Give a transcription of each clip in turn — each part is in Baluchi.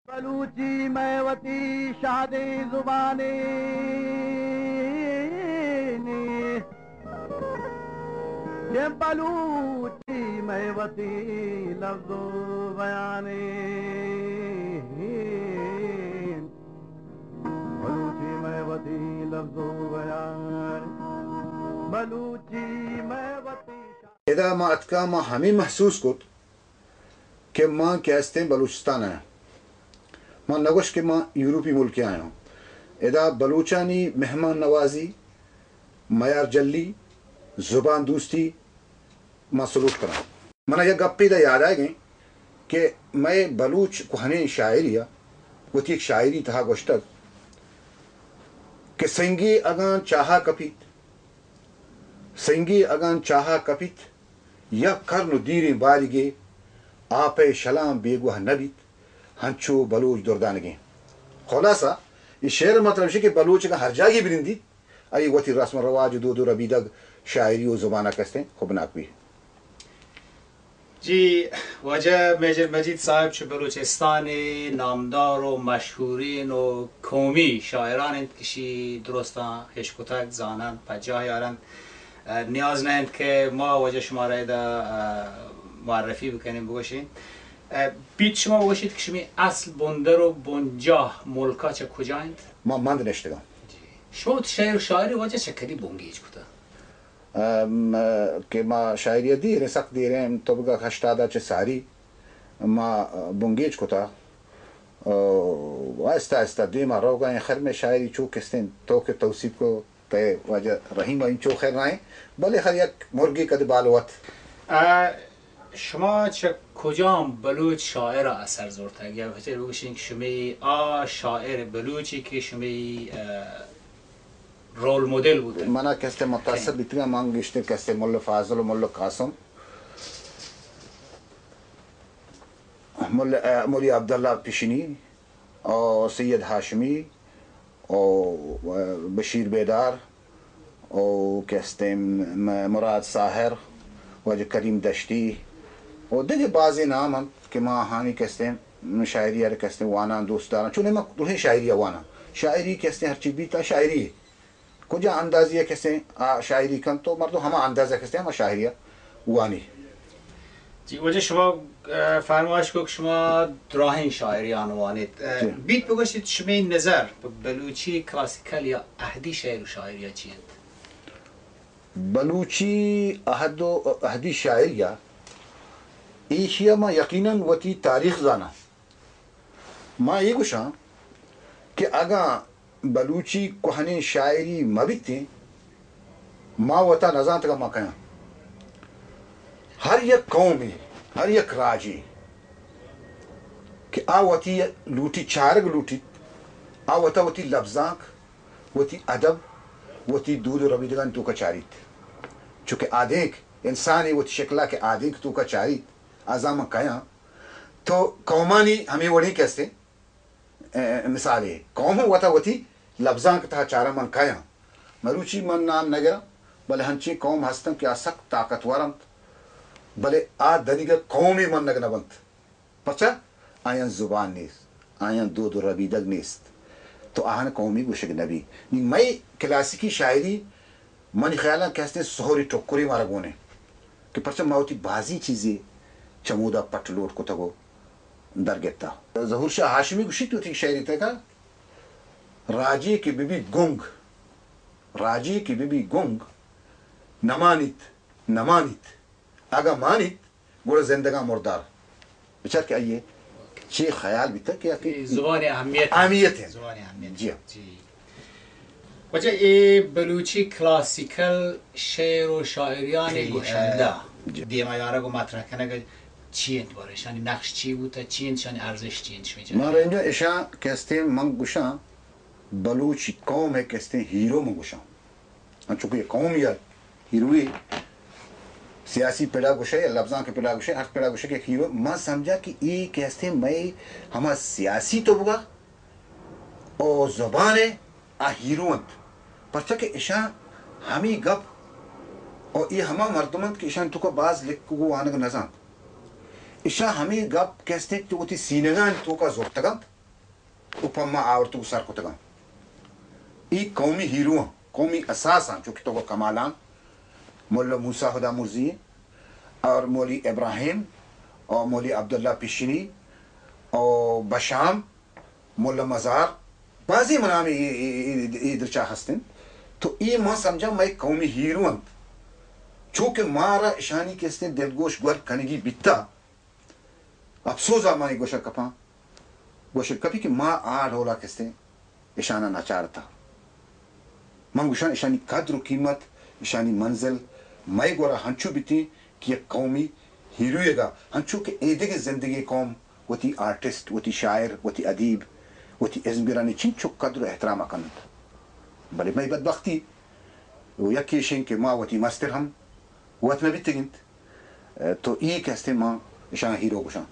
بلوچی مئے وتی شہدیں زبانے نی، کہ بلوچی مئے وتی لفظ و بیانے۔ بلوچی مئے وتی لفظ و بیان، بلوچی مئے وتی شان۔ ادا ما اتکا، ما ہمے محسوس کت کہ ما کہ استیں بلوچستان ء آں۔ ما نگوش کہ ما یورپی ملک ء آیاں۔ ادا بلوچانی مہمان نوازی، میار جلی، زبان دوستی، ما سلوٹ کناں۔ منا یک گپے دا یاد آئیگیں کہ مئے بلوچ کوہنیں شاعری ء وتی یک شاعری تہا گوشتگ کہ سنگے اگاں چاہا کپیت، سنگے اگاں چاہا کپیت، یک کرن و دیریں باریگے، آپئے شلام بیگواہ نبیت، ہنچو بلوچ دردانگیں۔ خلاصہ، اے شعر مطلب اش کہ بلوچ اگاں ہر جاگے بنندیت، آئی وتی رسم و رواج و دود و ربیدگ، شاعری و زبان ء کستیں خبناک بی۔ جی، واجہ میجر مجید صاحب چہ بلوچستان ء نامدار و مشہورین و قومی شاعران انت کہ شی درستاں اشکتگ، زاننت، پجاہ یارنت۔ ء، نیاز نہ انت کہ ما واجہ شمارا ادا، ء، معرفی بکنیں، بگوشیں۔ ء، بیت شما بگوشیت کہ شمی اصل بندر و بنجاہ ملکا چہ کجا انت؟ ما مند نشتگاں۔ جی۔ شما وتی شعر و شاعری واجہ چہ کدی بنگیج کتگ؟ ام، کہ ما شاعری ء دیر، سک دیر ایں، تو بگا ہشتاد ء چہ ساری ما بنگیج کتا۔ او، آہستہ آہستہ دیما روگا ایں، خیر میں شاعری چو کستیں تو کہ توصیف کو تے واجہ رحیم ء انچو خیر نہ ایں، بلے ہر یک مرگی کد بال وت۔ ء، شما چہ کجام بلوچ شاعر ء اثر زرتگ؟ یا بہتر بگوشیں کہ شمے آ شاعر بلوچی کہ شمے، ء، رول ماڈل بوتگ؟ منا کستے متاثر بیتگاں، من گیشتر کستے ملا فاضل و ملا قاسم، ملا، ء، مولوی عبداللہ پشنی، او سید ہاشمی، او، ء، بشیر بیدار، او کستیں م-، مراد ساحر، واجہ کریم دشتی، او دگہ بازیں نام انت کہ ما آہانی کستیں شاعری ء کستیں واناں، دوست داراں، چونیں ما درہیں شاعری ء واناں۔ شاعری کستیں ہرچی بیت آ شاعری کجا اندازی ء کسیں آ شاعری کنت تو مردم ہما اندازہ کسیں ہما شاعری ء وانی۔ جی، واجہ شما، ء، فرمائش کو کہ شما دراہیں شاعریان وانیت۔ ء، جی۔ بیت بگوشیت شمے نظر پہ بلوچی کلاسیکل یا عہدی شعر و شاعری ء چی انت؟ بلوچی عہد و عہدی شاعری ء ایشی ء ما یقیناً وتی تاریخ زاناں۔ ما اے گوشاں کہ اگاں بلوچی کوہنیں شاعری مہ بیتیں، ما وتا نزانتگاں ما کیاں۔ ہر یک قومے، ہر یک راجے کہ آ وتی لوٹی، چارگ لوٹیت، آ وتا وتی لبزانک، وتی ادب، وتی دود و ربیدگانی توکا چاریت۔ چونکہ آدینک، انسانے وتی شکلا کہ آدینک توکا چاریت، آ زاں من کیاں۔ تو قومانی ہمے وڑیں کہ استیں، ء، مثالے، قوم وتا وتی لبزانک تہا چاراں من کیاں۔ مروچی من نام نگراں، بلے ہنچیں قوم ہستن کہ آ سک طاقتور انت، بلے آ دنیگہ قومے منگ نہ بنت۔ پرچا؟ آیاں زبان نیست، آیاں دود و ربیدگ نیست، تو آہان قومی گوشگ نبی۔ نی مئے کلاسیکی شاعری منی خیالاں کہ ہستیں سہری ٹکرے مارا گون انت کہ پرچا ما وتی بازیں چیزے چمودا پٹ لوٹ کتگ و درگپتا۔ ظہور شاہ ہاشمی گوشیت وتی شعری تکا، راجے کہ ببی گنگ، راجے کہ ببی گنگ، نمانیت، نمانیت، اگاں مانیت، گڑا زندگاں مردار۔ بچار کہ آئیے چے خیال بیتگ کہ آ کہ اے زبان اہمیت، اہمیت ہے۔ زبان اہمیت۔ جی ہاں۔ جی۔ واجہ اے بلوچی کلاسیکل شعر و شاعریان جی، گوشندہ جی۔ دیما یارگ و مطرح کنگ چی انت بارے؟ اشانی نقش چی بوتا؟ چی انت؟ اشانی ارزش چی انت شمی جاگہ؟ من رنجا اشاں کہ استیں من گوشاں بلوچی قوم ء کہ استیں ہیرو من گوشاں۔ انچو کہ قوم یا ہیروی سیاسی پڑا گوشے یا لبزانک پڑا گوشے، ہر پڑا گوشے کہ یک ہیرو، من سمجھا کہ اے کہ ہستیں مئے ہما سیاسی توبگا او زبان ء آ ہیرو انت۔ پرچا کہ اشاں ہمے گپ او اے ہما مردم انت کہ اشاں توکا باز لکھگ و وانگ نزانت۔ اشاں ہمے گپ کہ ہستیں تو وتی سینگانی توکا زرتگ انت۔ و پہ ما آورتگ و سر کتگاں۔ ای قومی ہیرو آں، قومی اساس آں، چونکہ تو کمالان، ملا موسی خدا مرزی اور مولی ابراہیم اور مولی عبداللہ پیشنی اور بشام، ملا مزار، بازیں منامی اے، اے، اے، اے درچا ہست انت۔ تو اے ما سمجھاں مئے قومی ہیرو انت۔ چونکہ مارا اشانی کہ استیں دلگوش گور کنگی بیتا۔ افسوز آ من گوشگ کپاں، گوشگ کپی کہ ما آ ڈولا کہ استیں اشانا نچارتا۔ من گوشاں اشانی قدر و قیمت، اشانی منزل مئے گورا ہنچو بیتیں کہ یک قومی ہیروئیگا، ہنچو کہ ایدگہ زندگی قوم وتی آرٹسٹ، وتی شاعر، وتی ادیب، وتی ازمگرانی چنچو قدر و احترام کننت۔ بلے مئے بدبختی و یکے ایشیں کہ ما وتی مستر ہم وت نہ بیتگ انت، تو ای کہ ہستیں ما اشاں ہیرو گوشاں۔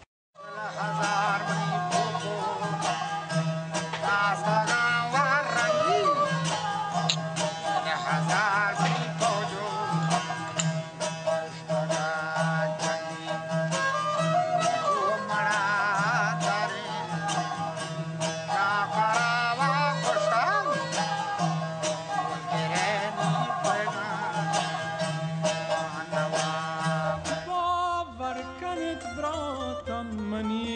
باور کنت براتان منی،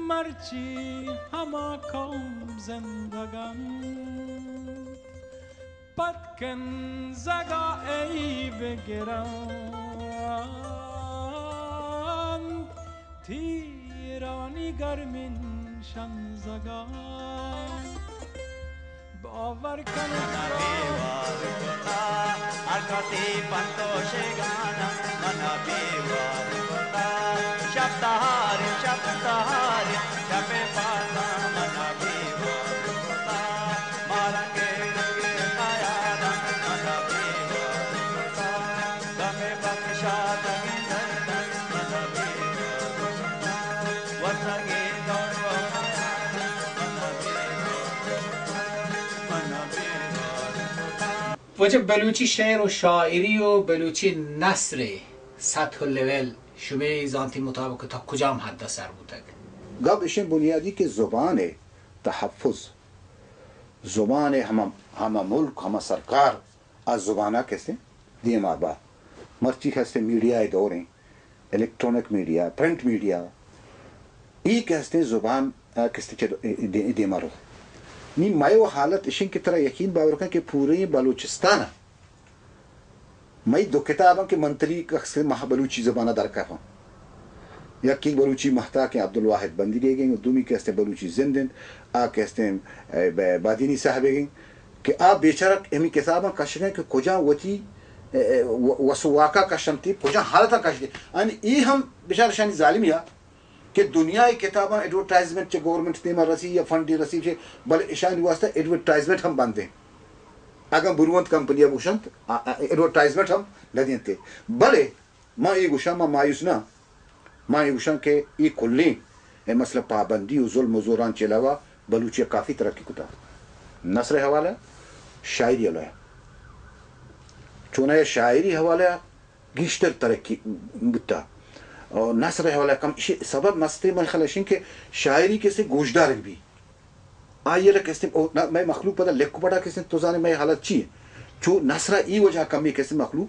مرچی ہما قوم زندگ انت، پد کنزگا ای بگرنت، تیرانی گرمین شنزگا۔ باور کن من بیوار کتا، ہر کسی پنتو شگانا، من بیوار کتا۔ شپ تہاری، شپ تہاری، شپ پاتا، من بیوار کتا۔ مارا کے رنگے خیالا، من بیوار کتا۔ غم بخشا تگیں درداں، من بیوار کتا۔ وتگیں دور و خیالا، من بیوار کتا۔ واجہ، بلوچی شعر و شاعری و بلوچی نثر ء سطح و لیول شمے زانتی مطابق تا کجام حد ء سر بوتگ؟ گپ اشیں بنیادی کہ زبان ء تحفظ، زبان ء ہمہ، ہمہ ملک، ہمہ سرکار آ زبان ء کسے دیما با۔ مرچی کسے میڈیا ء دور ایں، الیکٹرانک میڈیا، پرنٹ میڈیا، ای کہ ہستیں زبان، آ، کہ ہستیں چہ دے-، دے-، دیما رو۔ نی مئے و حالت اشیں کہ ترا یقین باور کن کہ پوریں بلوچستان ء مئی دو کتاب انت کہ منتری کس ماہ بلوچی زبان ء درکپاں۔ یکی بلوچی مہتاکیں عبدالواحد بندیگیں، دومی کہ ہستیں بلوچی زند انت، آ کہ ہستیں، اے، ب-، بادینی صاحبیگیں۔ کہ آ بیچارہ ہمے کتاباں کشگ ء کہ کجا وتی، ء، ء، و-، وس و واکا کشنتی، کجا حالتا کشنتی۔ ان ای ہم بیچارہ شانی ظالمی ء کہ دنیا ء کتاباں ایڈورٹائزمنٹ چہ گورنمنٹ دیما رسی یا فنڈی رسی چہ، بلے اشانی واسطہ ایڈورٹائزمنٹ ہم بند ہیں۔ اگاں بروانت کمپنی ء بوشنت، آ، آ، ایڈورٹائزمنٹ ہم نہ دینتے۔ بلے ما اے گوشاں، ما مایوس نہ۔ ما اے گوشاں کہ اے کلیں اے مسئلہ پابندی و ظلم و زوران چہ علاوہ بلوچی ء کافی ترقی کتا۔ نثر ء حوالہ، شاعری حوالہ۔ چونایا شاعری حوالہ گیشتر ترقی بوتا۔ اور نثر ء حوالہ کم، اشی سبب مستیں من خیال اشیں کہ شاعری کسے گوشدارگ بی۔ آئی ء را کستیں، او، نہ، مئے مخلوق پدا لکھ پڑا کستیں، تو زانے مئے حالت چی ہے؟ چو نثر ء ای وجہ کمی کستیں مخلوق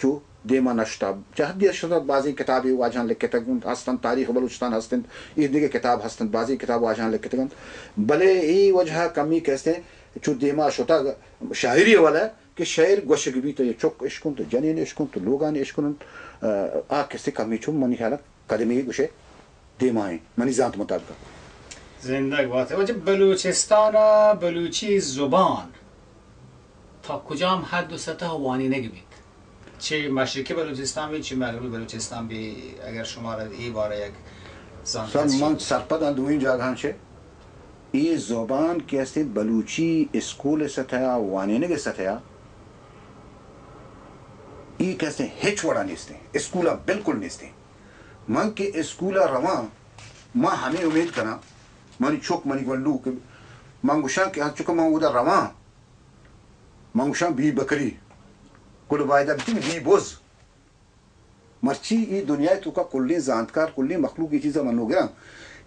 چو دیما نشتا۔ چہ حدی اشرت بازیں کتابے واجہاں لکھتگ انت، ہستن، تاریخ بلوچستان ہستن، اے دگہ کتاب ہستن، بازیں کتاب واجہاں لکھتگ انت۔ بلے ای وجہ کمی کستیں چو دیما شتگ شاعری والا کہ شعر گوشگ بیت، چک اشکنت، جنین اشکنت، لوگان اشکنت، آ، آ کستیں کمی چو منی خیال قدمے گوشے دیما ایں، منی زانت مطابق۔ زندگ بات۔ واجہ، بلوچستان ء بلوچی زبان تا کجام حد و سطح وانینگ بیت؟ چہ مشرقی بلوچستان بیت، چہ مغربی بلوچستان بیت، اگر شمارا اے بارہ یک زانت سر است من شود۔ سرپد آں دوئیں جاگہاں چہ۔ اے زبان کہ استیں بلوچی اسکول سطح ء وانینگ سطح ء، ای کہ استیں ہچ وڑا نیستیں، اسکول ء بالکل نیستیں۔ من کہ اسکول ء رواں، من ہمے امید کناں، منی چک، منی گونڈو کہ من گوشاں کہ انچو کہ من اودا رواں، من گوشاں بی بکری، گڑا بایدہ بتیں بی بز۔ مرچی اے دنیا ء توکا کلیں زانتکار، کلیں مخلوق اے چیزا منوگراں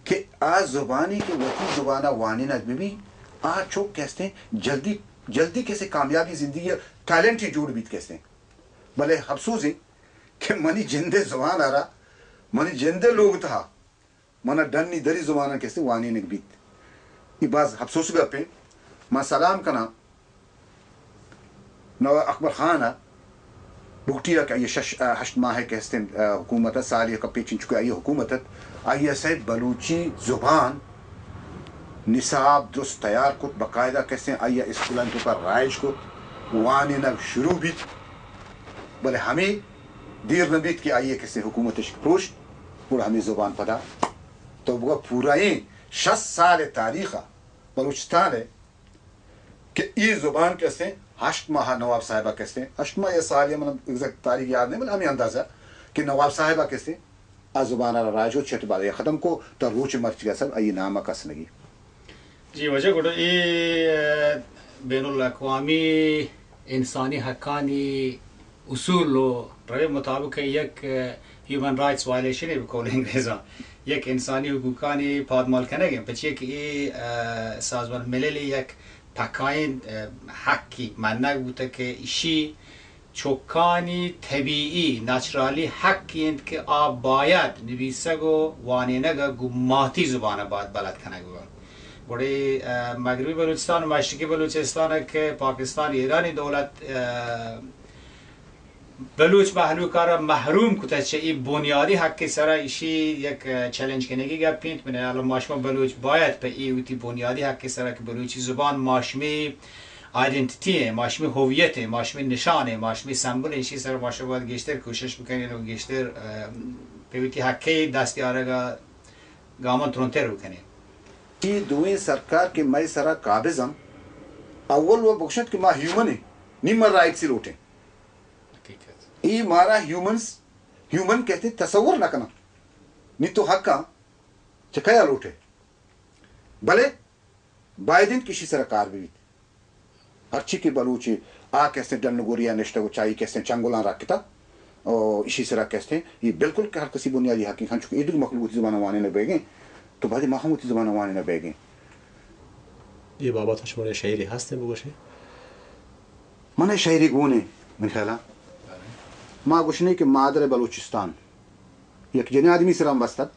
کہ آ زبانی کہ وتی زبان ءَ وانینگ بہ بی، آ چک کہ استیں جلدی، جلدی کسے کامیابی زندگی ءَ ٹیلنٹے جوڑ بیت کہ استیں۔ بلے افسوس ایں کہ منی جند ءِ زبان ءَ را، منی جند ءِ لوگ ءِ تہا من ءَ ڈنی دری زباناں کہ استیں وانینگ بیت۔ اے باز افسوس ءِ گپے۔ من سلام کناں نواب اکبر خان ءَ، بگٹی ءَ کہ آئی ءَ شش، آ، ہشت ماہ ءَ کہ استیں، آ، حکومت ءَ، سالے ءَ کپے چنچو کہ آئی ءِ حکومت ات، آئی ءَ سید بلوچی زبان نصاب درست تیار کت، باقاعدہ کہ استیں آئی ءَ اسکولانی توکا رائج کت، وانینگ شروع بیت۔ بلے ہمے دیر نہ بیت کہ آئی ءَ کہ استیں حکومت اش پروشت، گڑا ہمے زبان پدا تو بگا پورائیں شست سال ءِ تاریخ ءَ بلوچستان ءِ کہ اے زبان کہ استیں ہشت ماہ نواب صاحب ءَ کہ استیں، ہشت ماہ یا سال یا من ایگزیکٹ تاریخ یاد نہیں، بلے ہمے اندازہ کہ نواب صاحب ءَ کہ استیں آ زبان ءَ را راج و چٹ بارے ختم کو تا روچ مرچی ءَ سر آئی نام ءَ کس نگی۔ جی واجہ گڑا اے، اے، بین الاقوامی انسانی حقانی اصول و روی مطابق یک، اے، ہیومن رائٹس وائلیشن بکول انگریزاں، یک انسانی حقوقانی پادمال کنگ انت، پچی کہ اے، اے، سازمان ملل یک پکائیں، اے، حقی منگ بوتگ کہ اشی چکانی طبیعی، نیچرالی حقی انت کہ آ باید نبیسگ و وانینگ ءَ گوں ماتی زبان ءَ باید بلد کنگ بہ بنت۔ گڑے، اے، مغربی بلوچستان و مشرقی بلوچستان ءَ کہ پاکستان ایرانی دولت، اے، بلوچ مہلوک ءَ را محروم کتہ چہ اے بنیادی حق ءِ سرا، ایشی یک، اے، چیلنج کنگی گپ انت۔ من الان ما شما بلوچ باید پہ اے وتی بنیادی حق ءِ سرا کہ بلوچی زبان ما شمے آئیڈنٹیٹی ایں، ما شمے ہویت ایں، ما شمے نشان ایں، ما شمے سمبل ایں، ایشی سرا ما شما باید گیشتر کوشش بکنیں و گیشتر، اے، پہ وتی حق ءِ دست آرگ ءَ گامان ترندتر بکنیں۔ اے دوئیں سرکار کہ مئے سرا قابض انت، اول و بگشنت کہ ما ہیومن ایں، نی ما رائٹس لوٹیں۔ حقیقت۔ اے مارا ہیومنز، ہیومن کہتے تصور نہ کناں۔ نی تو حقاں چہ کیا لوٹے؟ بلے باید انت کہ اشی سرا کار بہ بیت۔ ہرچی کہ بلوچ آ کہ استیں ڈن گوریا نشتگ و چائی کہ استیں چنگلاں رکھتا، او اشی سرا کہ استیں، اے بالکل کہ ہر کسی بنیادی حق انت، ہنچو کہ ایدگہ مخلوق وتی زبان وانینگ بیگیں، تو باید ما ہم وتی زبان وانینگ بیگیں۔ اے بابت شمارا شعرے ہست بگوشے؟ من شعرے گونے، من خیالا ما گوشنے کہ مادر بلوچستان، یک جنین آدمی سرا ہم بستگ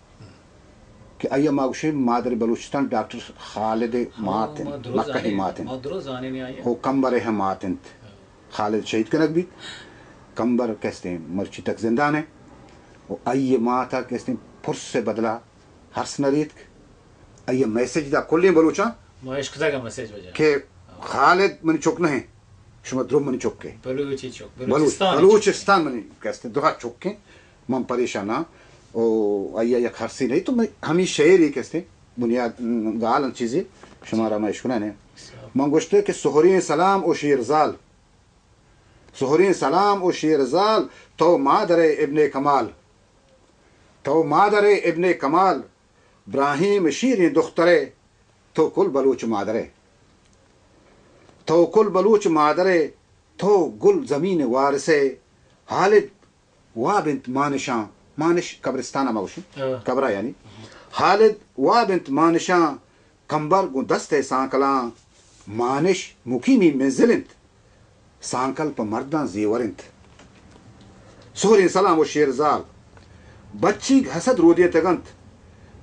کہ آئی ءَ ما گوشیں مادر بلوچستان ڈاکٹر خالد ءِ ہاں، مات انت، ما درو مکہ ءِ زانیں، مات انت۔ ما درو زانیں آئی ءَ۔ او کمبر ءِ ہم مات انت۔ خالد شہید کنگ بیت۔ کمبر کہ استیں مرچی تک زندان ءَ۔ او آئی ءِ مات ءَ کہ استیں پرس ءِ بدلا ہرس نہ ریتک۔ آئی ءَ میسج دا کلیں بلوچاں ما اشکتگ ءَ میسج وجہ۔ کہ خالد منی چک نہ انت، شما درو منی چک ئے۔ بلوچی چک، بلوچ، بلوچستانی چک۔ بلوچستان منی کہ استیں درا چک انت۔ من پریشان آں۔ او آئی ءَ یک ہرسی نہیں تو من ہمے شعرے کہ استیں بنیاد گال انت چیزے شمارا ما اشکنانے۔ من گوشتے کہ سہریں سلام او شیرزال، سہریں سلام او شیرزال، تو مادر ابن کمال، تو مادر ابن کمال، براہیم شیریں دخترے، تو کل بلوچ مادرے، تو کل بلوچ مادرے، تو گل زمین وارثے، خالد واب انت مانشاں، مانش قبرستان ءَ ما گوشیں، ہاں۔ قبرا یعنی۔ خالد واب انت مانشاں، کمبر گوں دست ءِ سانکلاں، مانش مقیمی منزل انت، سانکل پہ مرداں زیور انت۔ سہریں سلام و شیرزال، بچیگ حسد رودینتگ انت،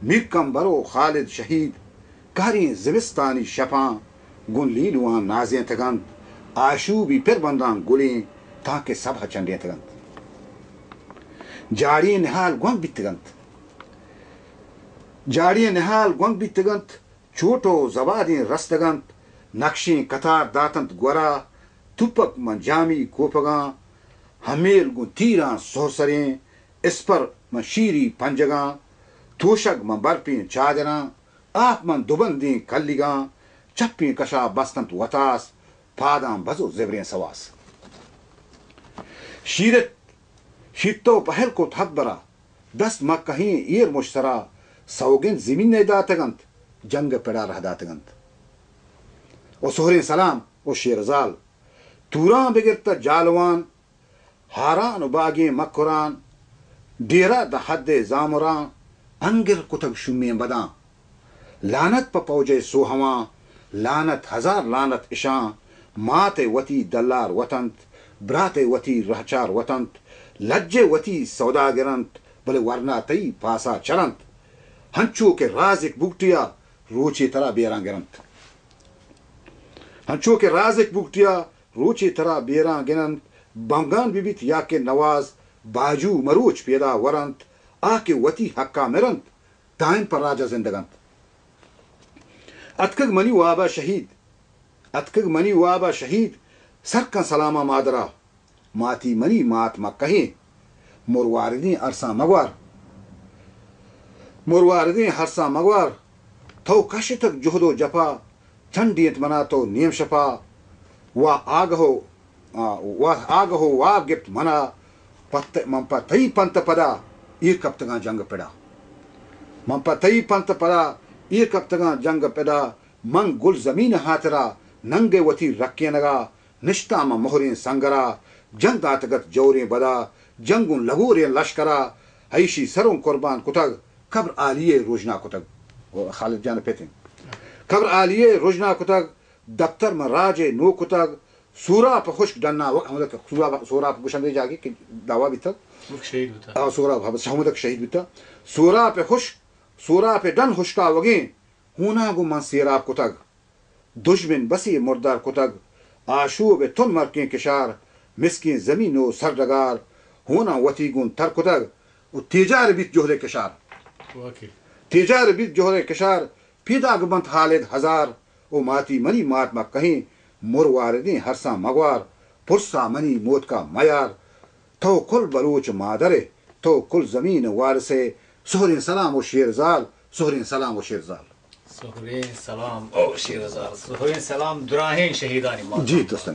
میر کمبر و خالد شہید، کہریں زمستانی شپاں گوں لیلواں نازینتگ انت، آشوبی پربنداں گلیں تانکہ سبہ چنڈینتگ انت۔ جاڑیں نہال گونگ بیتگ انت، جاڑیں نہال گونگ بیتگ انت، چوٹ و زبادیں رستگ انت، نقشیں قطار داتنت گورا، توپک من جامی کوپگاں، ہمیل گوں تیراں سہرسریں، اسپر من شیری پنجگاں، توشگ من برپیں چادراں، آپ من دوبندیں کلیگاں، چپیں کشا بستنت وتاس، پاداں بز و زبریں سواس۔ شیرت، شیرتو پہل کت ہتبرا، دست مکہیں ایر مش سرا، سوگند زمین ءَ داتگ انت، جنگ ءِ پڑا رہ داتگ انت۔ و سہریں سلام و شیرزال، توراں بگر تہ جالوان، ہاران و باگیں مکران، ڈیرہ داں حد ءِ زامران، انگر کتگ شومیں بداں۔ لعنت پہ پوج ءِ سوہواں، لعنت ہزار لعنت اشاں۔ مات ءِ وتی دلار وت انت، برات ءِ وتی رہچار وت انت۔ لج ءِ وتی سوداگر انت، بلے ورنا تئی پاسا چر انت۔ ہنچو کہ رازک بگٹی ءَ روچے ترا بیراں گر انت۔ ہنچو کہ رازک بگٹی ءَ روچے ترا بیراں گر انت، بمگان بہ بیت یا کہ نواز، باجو مروچ پیدا ور انت، آ کہ وتی حقا مر انت، دائم پہ راج ءَ زندگ انت۔ اتکگ منی واب ءَ شہید، اتکگ منی واب ءَ شہید، سر کن سلاماں مادرا۔ ماتی منی مات مکہیں، مرواردیں ارساں مگوار۔ مرواردیں ارساں مگوار، تو کشتگ جہد و جپا، چنڈینت منا تو نیم شپا۔ وا آگہ و، آ، وا آگہ و واب گپت منا، پت، من پہ تئی پنت پدا ایر کپتگاں جنگ پڑا۔ من پہ تئی پنت پدا ایر کپتگاں جنگ پڑا۔ من گل زمین ہاترا ننگ وتی رکینگا، نشتاں من مہریں سنگرا، جنگ داتگت جوریں بدا، جنگوں لگوریں لشکرا، ایشی سروں قربان کتگ، قبر عالیے روژنا کتگ۔ خالد جان پتیں۔ قبر عالیے روژنا کتگ، دپتر من راجے نو کتگ، سوراپ خشک ڈنا و-، ہمودک سوراپ، سوراپ گوشندے جاگے کہ دعوا بیتگ۔ شہید بوتا۔ آ، سوراپ، ہاں، بس ہمودک شہید بوتا۔ سوراپ خشک، سوراپ ڈن ہشکا وگیں، ہونا گوں من سیراب کتگ۔ دژمن بسی مردار کتگ، آشوب تن مرکیں کشار، مسکیں زمین و سرڈگار، ہوناں وتی گون تر کتگ و تیجار بیت جہد کشار۔ واقعی۔ تیجار بیت جہد کشار، پیداگ بنت حالد ہزار، و ماتی منی مات مکہیں، مرواردیں ہرساں مگوار، پرسا منی موتکا میار۔ تو کل بلوچ مادرے، تو کل زمین وارثے، سہریں سلام و شیرزال، سہریں سلام و شیرزال۔ سہریں سلام او شیرزال، سہریں سلام دراہیں شہیدانی مات۔ جی، دوستان۔